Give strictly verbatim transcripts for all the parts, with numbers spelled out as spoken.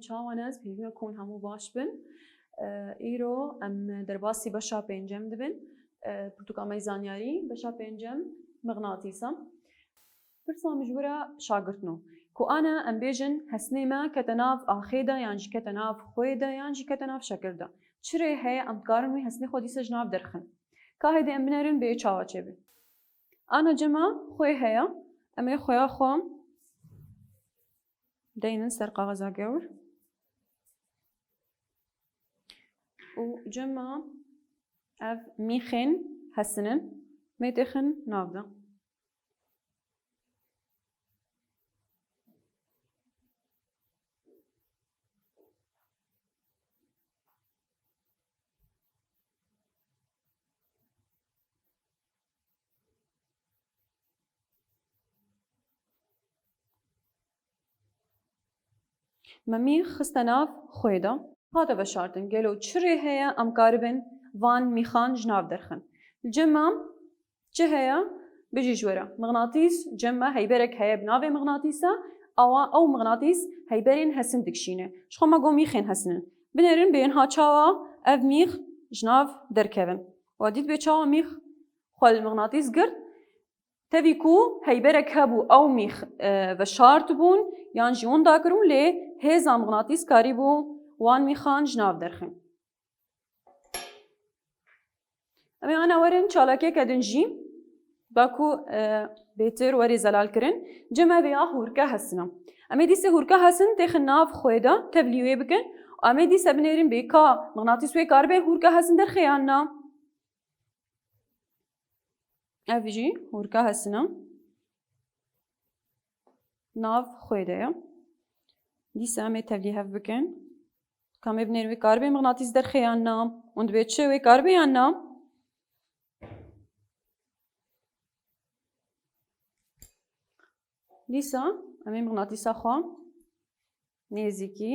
Çawan ez pêvî me ku hûn hemû baş bin. E, îro em derbasî beşa pêncem dibin. E, pirtûka me yê zanyarî, beşa pêncem, mixnatîs e. Pirsa min ji we re şagirtin o. Ku ana em bêjin hesnê me kete nav axê de, yan jî kete nav xwê de, yan jî kete nav şekir de. Çi rê heye em dikarin wî hesnê xwe dîsa ji nav derxin? Ka hêdî em binêrin bê çawa çêbe. Ana cema xwê heye. Em ê xwêya xwe deynin ser kaxeza gewr. Û cema ev mîxên hesinin, em ê têxin nav de. Me mîx xiste nav xwê de. Hate veşartin. Gelo çi rê heye em karibin van mîxan ji nav derxin? Li cem me çi heye? Bijî ji we re. Mixnatîs, cem me heyberek heye bi navê mixnatîsa, awa ew mixnatîs heyberên hesin dikişîne. Ji xwe me got mîxên hesinin. Binêrin bê niha çawa ev mîx ji nav derkevin. Wa dît bê çawa mîx xwe li mixnatîs girt. Tevî ku heyberek hebû ew mîx, e, veşartibûn yan jî winda kiribûn, lê hêza mixnatîs karîbû wan mîxan ji nav derxin. Em ê ana werin çalakiyeke din jî, ba ku, e, bêtir werê zelal kirin, cem me vêya hûrke hesina. Em ê dîse hûrke hesin têxin nav xwê de, tevlî wê bikin. Em ê dîse binêrin bê ka mixnatîs wê karibe hûrke hesin derxe yan na. Ev jî hûrka hesina nav xwê de ye. Dîsa em ê tevlî hev bikin. Ka em ê binêrin wê karibe mixnatîs derxe yan na? Hûn dibê çi wê karibe yan na? Dîsa em ê mixnatîsa xwe nêzîkî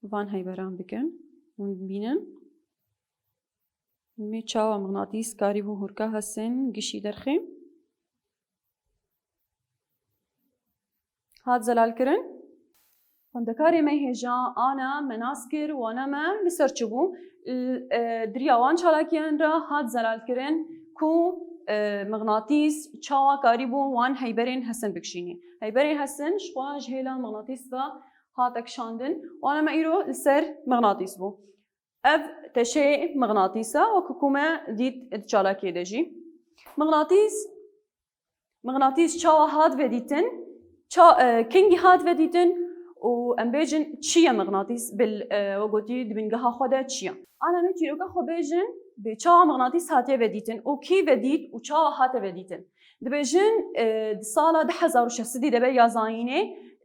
van heyberan bikin. Hûn dibînin. Mê çawa mixnatîs karîbû hûrka hesin gişî derxê. Hat zelalkirin. Xwendekarê me hêja ana me nas kir, wana me li ser çi bû? L-, e, di riya wan çalakiyan re hat zelalkirin ku, e, mixnatîs çawa karîbû wan heyberên hesin bikişînî. Heyberên hesin ji xwe ji hêla mixnatîs ve hate kişandin. Wana me îro li ser mixnatîs bû. Ev teşê mixnatîs e, wekî ku me dît di çalakiyê de jî. Mixnatîs, mixnatîs çawa hat vedîtin, ça-, e, kengî hat vedîtin û em bêjin çi ye mixnatîs, bil, e, we gotî di bingeha xwe de çi ye? Ana me çîroka xwe bêjin, bê çawa mixnatîs hatiye vedîtin û kî vedît û çawa hate vedîtin? Dibêjin, e, di sala du hezar û şeş sedî de beriya zayînê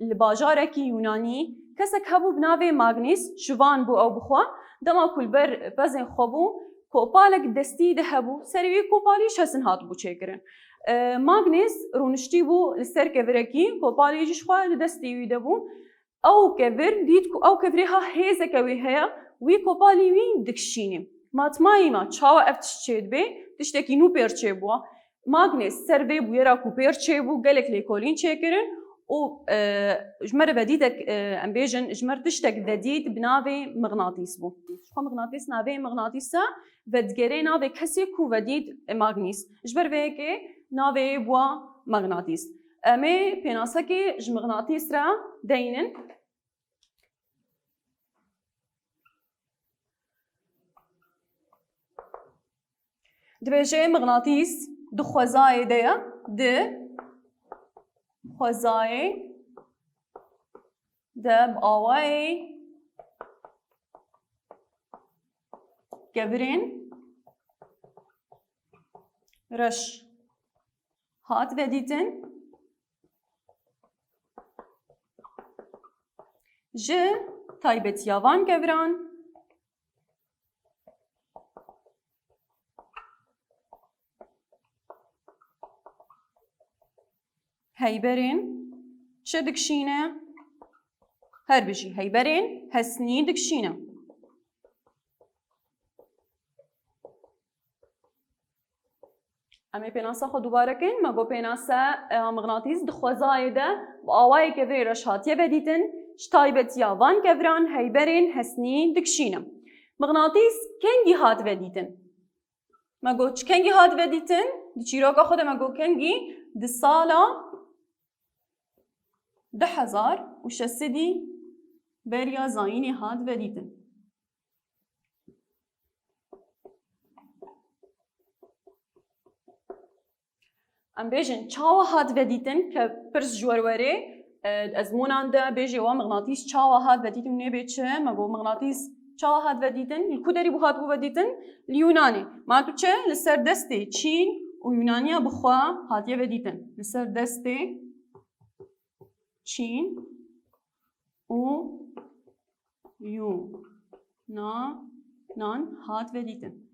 li bajarekî Yûnanî kesek hebû bi navê Magnîs, şivan bû ew bi xwe. Dema ku li ber pezên xwe bû, kopalek destî de hebû, serê wî kopalî ji hesin hatibû çêkirin. E, Magnîs rûniştî bû li ser kevirekî, kopalî jî ji xwe li destê wî de bû. Ew kevir dît ku ew kevirê ha hêzeke wî heye, wî kopalî wî dikişînî. Matmayî ma çawa ev tişt çêdibe, tiştekî nû pêr çêbûwa. Magnîs ser vê bûyera ku pêr çêbû, gelek lêkolîn çêkirin û, e, ji me re vedîtek, e, em bêjin, ji me re tiştek vedît bi navê mixnatîs bû. Ji xwe mixnatîs navê mixnatîsa vedigerê navê kesê ku vedît, e, Magnîs. Ji ber vê yekê navê bûwa mixnatîs. Em ê pênasekê ji mixnatîs re deynin. Dibêje mixnatîs di xwezayê de ye, di xwezayê de bi awayê kevirên reş hat vedîtin. Ji taybetiya van keviran, heyberên çi dikişîne? Her bijî, heyberên hesnî dikişîne. Em ê pênasa xwe dubare kin. Me got pênase, e, mixnatîs di xwezayê de bi awayeke vê reş hatiye vedîtin. ji taybetiya van keviran heyberên hesnî dikişîne. Mixnatîs kengî hat vedîtin? Me got, çi kengî hat vedîtin? Di çîroka xwe de me got, kengî di sala du hezar û şeş sedî beriya zayînê hat vedîtin. Em bêjin, çawa hat vedîtin? Ke pirs ji we re were, e, ezmûnan de bêjê wa mixnatîs çawa hat vedîtin û nêbê çi? Me got, mixnatîs çawa hat vedîtin? Li ku derî bû hatbû vedîtin? Li Yûnanê. Ma tu çi? Li ser destê Çîn û Yûnaniya bi xwe hatiye vedîtin. Li ser destê Çîn û Yûnanan hat vedîtin.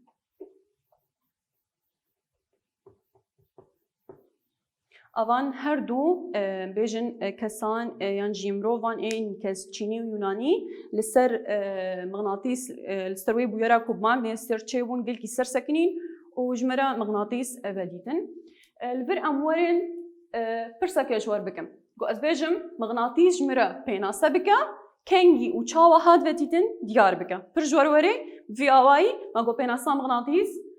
Avan her du, e, bêjin, e, kesan, e, yan jî mirovan ên kes Çînî û Yûnanî li ser, e, mixnatîs, e, li ser wê bûyera ku magnê ser çêbûn gelkî ser sekinîn û ji me re mixnatîs, e, vedîtin. E, li vir em werin, e, pirseke ji we re bikim. Ku ez bêjim, mixnatîs ji me re pênase bike, kengî û çawa hat vedîtin diyar bike. Pir ji we re were, vî awayî, me got pênasa mixnatîs,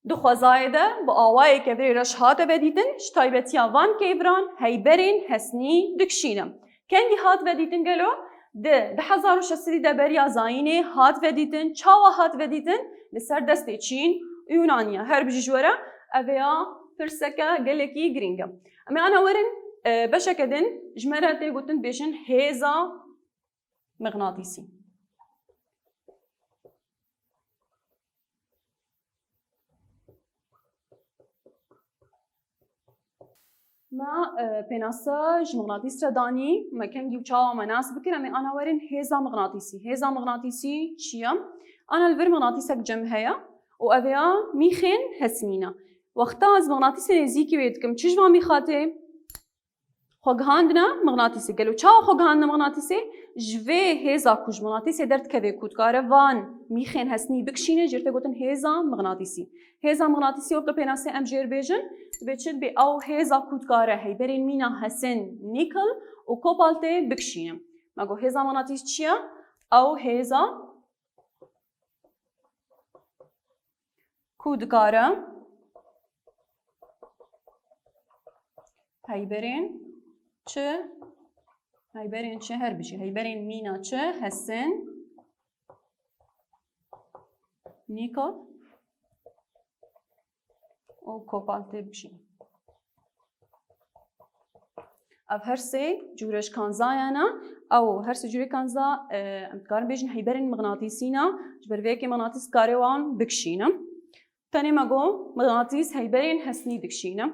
Di xwezayê de bi awayê kevirê reş hate vedîtin, ji taybetiya van keviran heyberên hesnî dikişîne. Kengî hat vedîtin gelo? Di du hezar û şeş sedî de beriya zayînê hat vedîtin. Çawa hat vedîtin? Li ser destê Çîn û Yûnaniya. Her bijî ji we re, ev ya pirseke gelekî girîng e. Em ê ana werin, e, beşeke din ji me re tê gotin bêjin hêza mixnatîsî. Me, e, pênase ji mixnatîs re danî, me kengî û çawa me nas bikir, em ê ana werin hêza mixnatîsî. Hêza mixnatîsî çi ye? Ana li vir mixnatîsek cem heye û ev ya mîxên hesnîn e. Wexta ez mixnatîsê nêzîkî wê dikim, çi ji van mîxa tê? Xwegihandina mixnatîsê. Gelo çawa xwegihandina mixnatîsê? Ji vê hêza ku ji mixnatîsê derdikeve ku dikare van mîxên hesnî bikişîne, jê re tê gotin hêza mixnatîsî. Hêza mixnatîsî weke pênasê em jê re bêjin, dibê çi? Dibê ew hêza ku dikare heyberên mîna hesin, nîkel û kobaltê bikişîne. Me got hêza mixnatîs çi ye? Ew hêza ku dikare heyberên çi, heyberên çi her bijî, heyberên mîna çi, hesin, nîkel û kobaltê bikişîne. Ev her sê cûre ji kanzayan e. Ew her sê cûrê kanza, e, em dikarin bêjin heyberên mixnatîsî ne. Ji ber vê yekê mixnatîs dikare wan bikişîne. Tenê me got, mixnatîs heyberên hesnî dikişîne.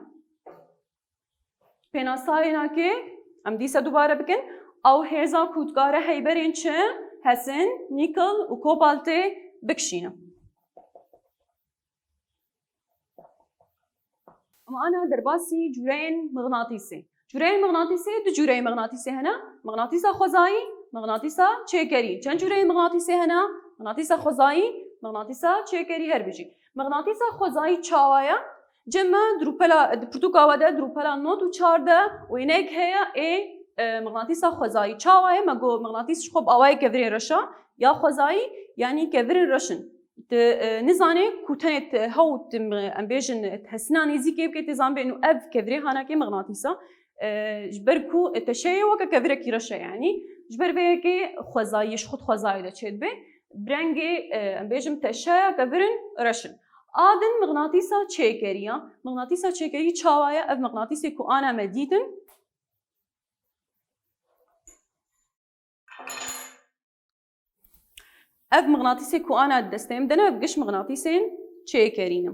Pênasayê nakê, em dîsa dubare bikin. Ew hêza ku dikare heyberên çi? Hesin, nîkel û kobaltê bikişîne. Em ana derbasî cûreyên mixnatîsê. Cûreyên mixnatîsê, du cûreyên mixnatîsê hene. Mixnatîsa xwezayî, mixnatîsa çêkerî. Çend cûreyên mixnatîsê hene? Mixnatîsa xwezayî, mixnatîsa çêkerî her bijî. Mixnatîsa xwezayî çawa ye? Cem me di rûpela, di pirtûka we de, di rûpela nod û çar de wêneyek heye ê, e, mixnatîsa xwezayî. Çawa ye? Me got mixnatîs ji xwe bi awayê kevirên reş e, ya xwezayî, yanî kevirên reş in. Tu, e, nizane ku tenê tu hew tu, em bêjin, tu hesina nêzîkê bike, tê zanbê nû ev kevirê hanakê mixnatîsa. E, ji ber ku teşeyê weke kevirekî reş e, yanî ji ber vê yekê xwezayî, ji xwe xwezayî de çêdibe. Bi rengê, e, em bêjin teşeya kevirin reş in. A din mixnatîsa çêkerî ya. Mixnatîsa çêkerî çawa ye? Ev mixnatîsê ku ana me dîtin. Ev mixnatîsê ku ana di destê min de ne, ev giş mixnatîsên çêkerî ne.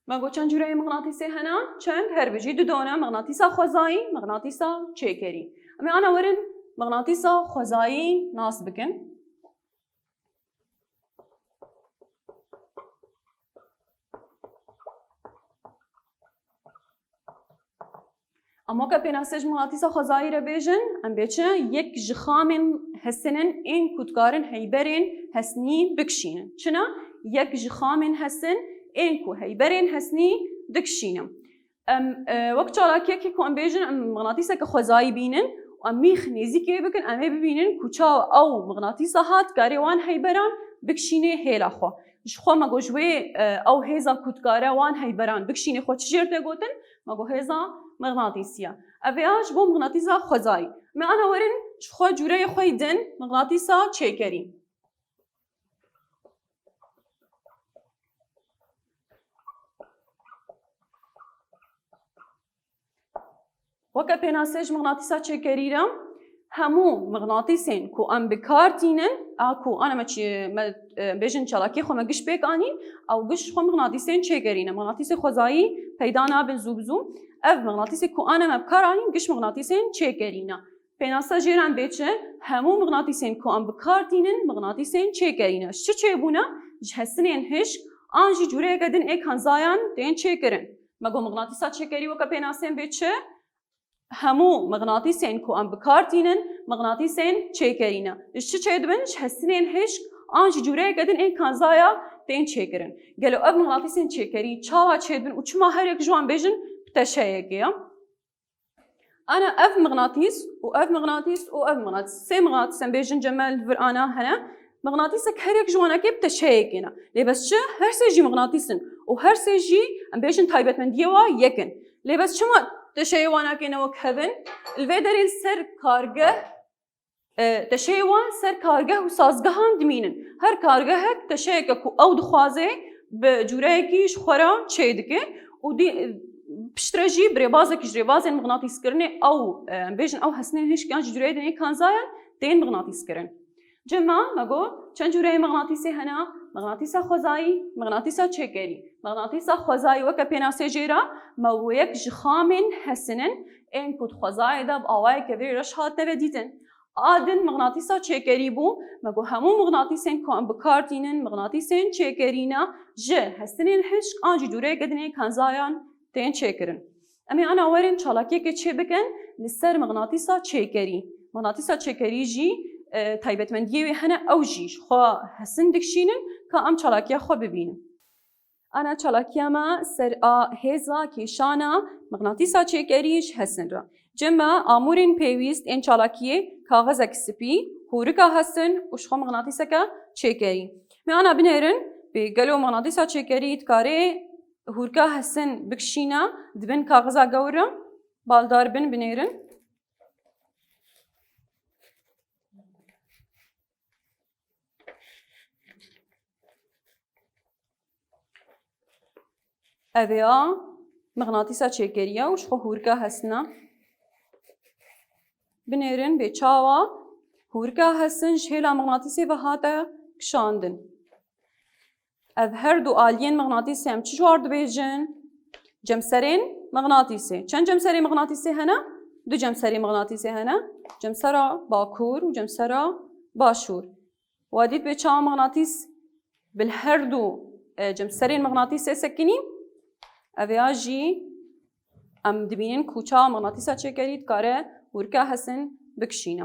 Me got çend cûreyê mixnatîsê hene? Çend? Her bijî du done, mixnatîsa xwezayî, mixnatîsa çêkerî. Em ê ana werin mixnatîsa xwezayî nas bikin. Em weke pênase ji mixnatîsa xwezayî re bêjin, em bê çi? Yek ji xamên hesin in ên ku dikarin heyberên hesnî bikişînin. Çi ne? Yek ji xamên hesin ên ku heyberên hesnî dikişîne. Em, e, wek çalakiyekê ku em bêjin, em mixnatîseke xwezayî bînin û em mîx nêzîkê bikin, em ê bibînin ku çawa ew mixnatîsa hat karê wan heyberan bikişînê hêla xwe. Ji xwe me got ji wê, e, ew hêza ku dikare wan heyberan bikişînê xwe çi jêr tê gotin? Me got hêza mixnatîsî ye. Ev ya ji bo mixnatîsa xwezayî. Me ana werin ji xwe cûreyê xwe yî din mixnatîsa çêkerî. Weke pênasê ji mixnatîsa çêkerî re, hemû mixnatîsên ku em bi kar tînin, a ku ana me çi-, me, e, bêjin çalakiyê xwe me giş pêk anîn, ew giş xwe mixnatîsên çêkerî ne. Mixnatîsê xwezayî peyda nabin zû bi zû. Ev mixnatîsê ku ana me bi kar anîn, giş mixnatîsên çêkerî ne. Pênasa jêran bê çi? Hemû mixnatîsên ku em bi kar tînin, mixnatîsên çêkerî ne. Ji çi çêbûne? Ji hesinên hişk an jî cûreyeke din ê kanzayan tên çêkirin. Me got mixnatîsa çêkerî weke pênasên bê çi? Hemû mixnatîsên ku em bi kar tînin, mixnatîsên çêkerî ne. Ji çi çêdibin? Ji hesinên hişk an jî cûreyeke din ên kanzaya tên çêkirin. Gelo ev mixnatîsên çêkerî çawa çêdibin û çima her yek ji wan bêjin bi teşeyekê ye? Ana ev mixnatîs û ev mixnatîs û ev mixnatîs. Sê mixnatîs em bêjin cem me li vir ana hene. Mixnatîsek her yek ji wanakê bi teşeyekê ne. Lê bes çi? Her sê jî mixnatîs in û her sê jî em bêjin taybetmendiyê wa yek in. Lê bes çima teşeyê wanakê ne wek hev in? Li vê derê li ser kargeh, e, teşeyê wan ser kargeh û sazgehan dimînin. Her kargehek teşeyeke ku ew dixwaze bi cûreyekî ji xwe re çê dike û dî, piştre jî bi rêbazekî ji rêbazên mixnatîskirinê ew, e, em bêjin ew hesinên hişk yan jî cûreyê din ê kanzayan tên mixnatîskirin. Cem me, me got, çend cûreyê mixnatîsê hene? Mixnatîsa xwezayî, mixnatîsa çêkerî. Mixnatîsa xwezayî weke pênasê jê re, me got yek ji xamên hesin in, ên ku di xwezayê de bi awayeke vê reş hatine ve dîtin. A din mixnatîsa çêkerî bû, me got hemû mixnatîsên ku em bi kar tînin, mixnatîsên çêkerî ne, ji hesinên hişk an jî cûreyeke din ê kanzayan tên çêkirin. Em ê ana werin çalakiyekê çê bikin li ser mixnatîsa çêkerî. Mixnatîsa çêkerî jî, e, taybetmendiyê wê hene, ew jî ji xwe hesin dikişînin ka em çalakiya xwe bibînin. Ana çalakiya me ser a hêza kêşana mixnatîsa çêkerî ji hesin re. Cem me amûrên pêwîst ên çalakiyê, kaxizek spî, hûrika hesin û ji xwe mixnatîseke çêkerî. Me ana binêrin, bê gelo mixnatîsa çêkerî dikare hûrika hesin bikişîne di bin kaxiza gewr re, baldar bin binêrin. Ev ê a mixnatîsa çêkerî ye û ji xwe hûrika hesin e. Binêrin bê çawa hûrika hesin ji hêla mixnatîsê ve hate kişandin. Ev her du aliyên mixnatîsê em çi ji war dibêjin? Cemserên mixnatîsê. Çend cemserê mixnatîsê hene? Du cemserê mixnatîsê hene. Cemsera bakur û cemsera başûr. Wa dît bê çawa mixnatîs bi li her du, e, cemserên mixnatîsê sekinî? Ev ya jî em dibînin ku çawa mixnatîsa çêkerî dikare hûrika hesin bikişîne.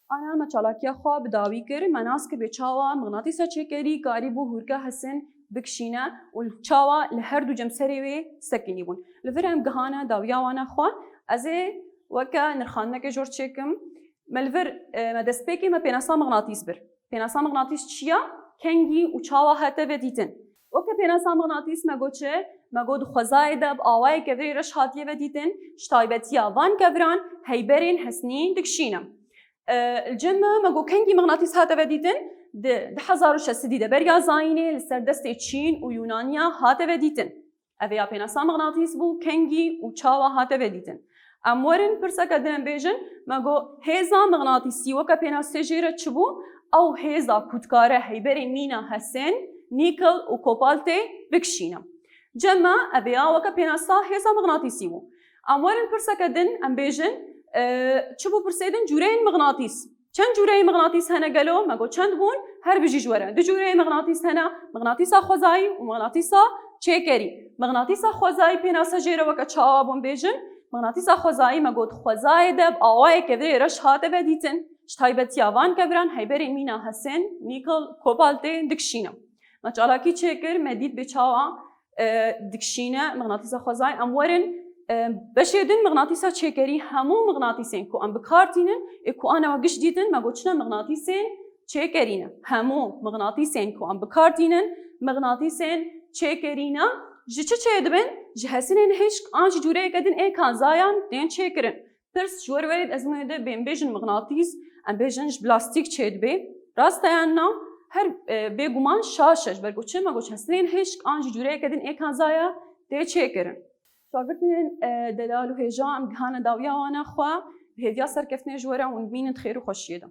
Ana me çalakiya xwe bi dawî kir, me nas kir bê çawa mixnatîsa çêkerî karî bû hûrika hesin bikişîne û çawa li her du cemserê wê sekinî bûn. Li vir em gihane dawiya wana xwe, ez ê weke nirxandineke jor çêkim. Me li vir, e, me destpêkê me pênasa mixnatîs bir. Pênasa mixnatîs çi ye? Kengî û çawa hate ve dîtin? Weke pênasa mixnatîs me got çi? Me got di xwezayê de bi awayeke virê reş hatiye ve dîtin, ji taybetiya van keviran heyberên hesnî dikişîne. E, li cem me, me got kengî mixnatîs hate ve dîtin? Di du hezar û şeş sedî de beriya zayînê li ser destê Çîn û Yûnaniya hate ve dîtin. Ev ya pênasa mixnatîs bû, kengî û çawa hate ve dîtin. Em werin pirseke din em bêjin, me got hêza mixnatîsî weke pênasê jê re çi bû? Ew hêza ku dikare heyberên mîna hesin, nîkel û kobaltê bikişîne. Cem me, ev ya weke pênasa hêza mixnatîsî bû. Em werin pirseke din em bêjin, e, çi bû pirsê din? Cûreyên mixnatîs. Çend cûreyê mixnatîs hene gelo? Me got çend bûn? Her bijî ji we re. Du cûreyê mixnatîs hene, mixnatîsa xwezayî û mixnatîsa çêkerî. Mixnatîsa xwezayî pênasa jê re weke çawa bûn bêjin? Mixnatîsa xwezayî me got xwezayê de bi awayeke vê reş hate ve dîtin. Ji taybetiya van keviran heyberên mîna hesin, nîkel, kobaltê dikişîne. Me çalakî çêkir, me dît bê çawa e, dikişîne mixnatîsa xwezayê. Em werin, e, beşê din mixnatîsa çêkerî, hemû mixnatîsên ku em bi kar tînin, ê ku ana we giş dîtin, me got çi ne mixnatîsên çêkerî ne. Hemû mixnatîsên ku em bi kar tînin, mixnatîsên çêkerî ne. Ji çi çêdibin? Ji hesinên hişk an ji cûreyeke din ê kanzayan tên çêkirin. Pirs ji we re, ez wê de bêm bêjin mixnatîs, em bêjin ji plastîk çêdibe. Rast e yan na? Her, e, bêguman şaş e, ji ber ku çi me got, hesinên hişk an ji cûreyeke din ê kanzaya tê çêkirin. Şagirtên, e, delal û hêja em gihane dawiya wana xwe, bi hêviya serkeftinê ji we re hûn bimînin di xêr û xweşiyê de.